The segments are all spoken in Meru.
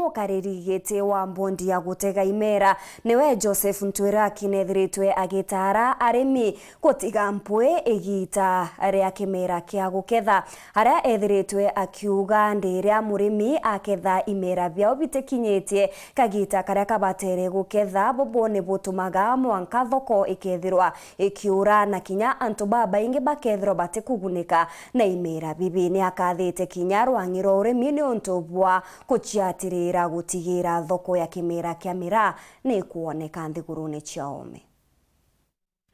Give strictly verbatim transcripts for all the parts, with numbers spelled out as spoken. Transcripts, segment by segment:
Mukariri giti wa mbondi ya gutega imera niwe Joseph Ntwiraki nethiritwe agitaara arimi gutiga mpwi igiita ria kimera kia guketha, aria ethiritwe akiuga ndi ria murimi aketha imera biao bitikinyitie kagiita karia kabatere guketha, bubu ni butumaga mwanka thoko ikethirwa ikiura na kinya antu babaingi bakethirwa batikugunika na imera bibi. Ni akathite kinya rwang'i rwa urimi niuntu bwa kuciatirira gutigira thoko ya kimera kia miraa ni ikwoneka nthigurune cia oome.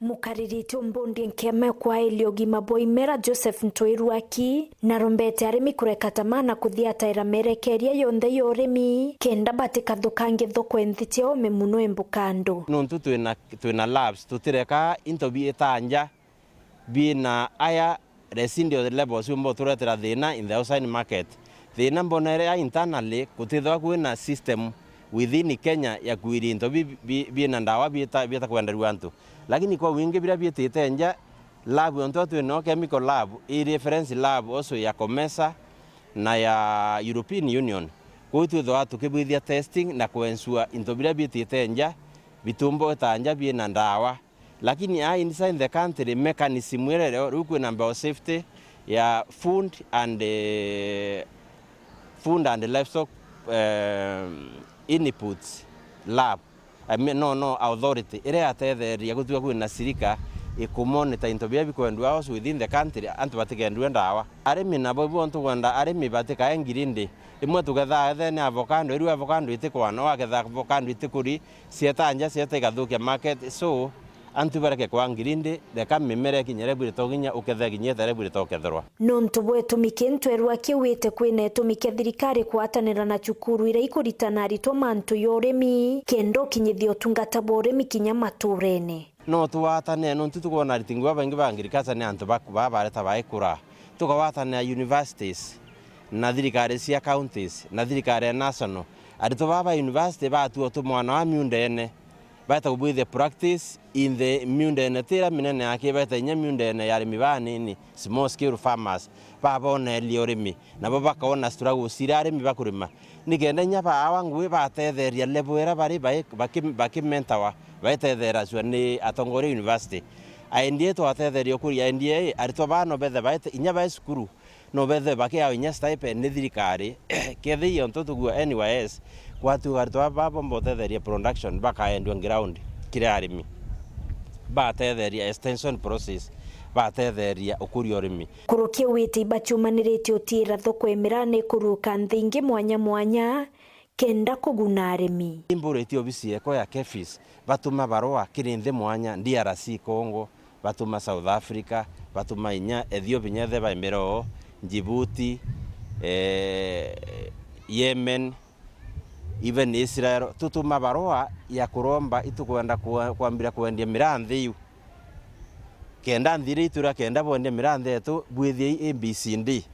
Mukaririte umbundi nkeme kwaelia ugima bwa imera Joseph Ntwirwaki narombete arimi kureka tamaa na kuthiataira merekeria yonthe ya urimi kenda batikathukangie thoko nthi cia oome muno embukandu. Nontu twina, twina labs, tutireka into biita nja bina higher residual levels biumba uturetera thina in the outside market. Thina mbona iria internally kutithwa kwina system within Kenya ya kuiria into bi, bi, bina ndawa bieta, bieta kwenderua antu. Lakini kwa wingi biria bietite nja, lab yontu twinao chemical lab, i reference lab also ya COMESA na ya European Union. Kwou twithwa tukibwithia testing na kuensure into biria bietite nja, bitumba ta nja biena ndawa. Lakini aa inside the country mechanism iria rio, riu kwina biosafety ya food and, eh, food and livestock, eh, inputs lab, I mean, no, no, authority iria yatetheria gutua kwina sirika ikumonita into biria bikwendua also within the country, antu batikendue ndawa. Arimi nabo ibo ntukwenda arimi batikae ngirindi. Imwe tugethaa ethene avocado, iru avocado itikwana, waketha avocado itikuri, cieta nja, cieta igathukia market. So, antu bareke kwa ngirindi, reka mimera ikinyere bwire to kinya ukethe kinyete re bwire to ketherwa. Nontu bwa itumi kintu erwa kiwite kwina itumi kia thirikari kwatanira na cukuru iria ikuritana aritwa mantu ya urimi, kenda ukinyithia utungata bwa urimi kinya maturene. No twatane, nontu tukwona ariti ngugi babaingi ba agriculture ni antu baku, baa bareta baikura. Tukawatanira universities, na thirikari cia counties, na thirikari ya national. Aritwa baa ba university batua tu mwana wa miundene, baeta kubwithia practice in the miundene ti iria minene aki, baeta inya miundene ya arimi banini, small scale farmers, baboneria urimi, nabo bakona struggles iria arimi bakurima. Nikenda inya baawa ngugi batetheria level iria bari bai-, baki-, bakimentorwa, baitetheeracua ni atongoria university. I N D A twatetheria ukuria I N D A, aritwa baa no bethe baete, inya bae cukuru, no bethe bakiawa inya stipend ni thirikari. Kethia ontu tugua N Y S, gwatuika aritwa baa bomba utetheria production, bakaendua ground kiri arimi, batetheria extension process, batetheria ukuria urimi. Kuruki witi ibacumaniritie utiira thoko ya miraa ni kuruka nthi ingi mwanya mwanya, kenda kuguna arimi. Imburitie obisi yekwa ya KEPHIS, batuma barua kiri nthi mwanya, D R C Congo, batuma South Africa, batuma inya Ethiopia, inya etheba imbere oo, Djibouti, eh, Yemen, even Israel, tutuma barua ya kuromba itukwenda kwa-, kwambira kwendia miraa nthi iu. Kenda nthi iria ituria kenda bwendia miraa nthi yetu, bwithiei A B C D.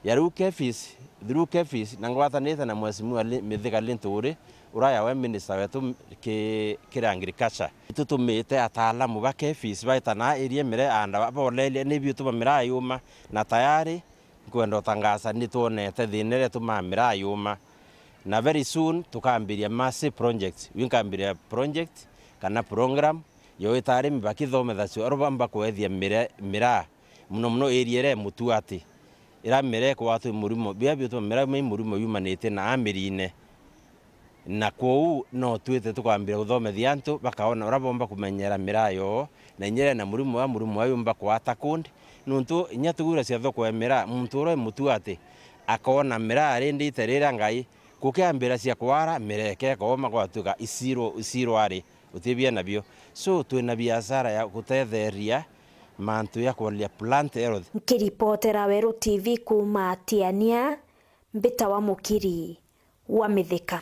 Ya riu KEPHIS, through KEPHIS, na ngwatanite na Mheshimiwa Li-, Mithika Linturi, uraya we minister wetu ki-, kiri agriculture. Itutumite ataalamu ba KEPHIS baitana irie mire anda ba-, boleria ni biutuma miraa yuma, na tayari nkwenda utangaza ni twonete thina iria itumaa miraa yuma. Na very soon tukambiria massive project. Wi nkambiria project kana program yo ita arimi bakithomethacua uria bamba kwethia mire-, miraa, muno muno area iria i Mutuati, iria miraa ikwatwa i murimo, biria biutuma miraa yuma i murimo yumanite na amirine. Na kwou no twite tukambira kuthomethia antu bakaona uria bomba kumenyera miraa yoo, na inya iria ina murimo wa murimo wa yumba kwata kundi, nontu inya tuguracia thoko ya miraa, muntu uria i Mutuati akona miraa arindite riria ngai, kukiambira cia kwara miraa ikekooma gwatuika isiro, isiro ari. Utibia nabio. So, twina biashara ya gutetheria mantu ya kwaria plant health. Nkiripotera Weru T V kuuma Tiania, mbitawa Mukiri wa Mithika.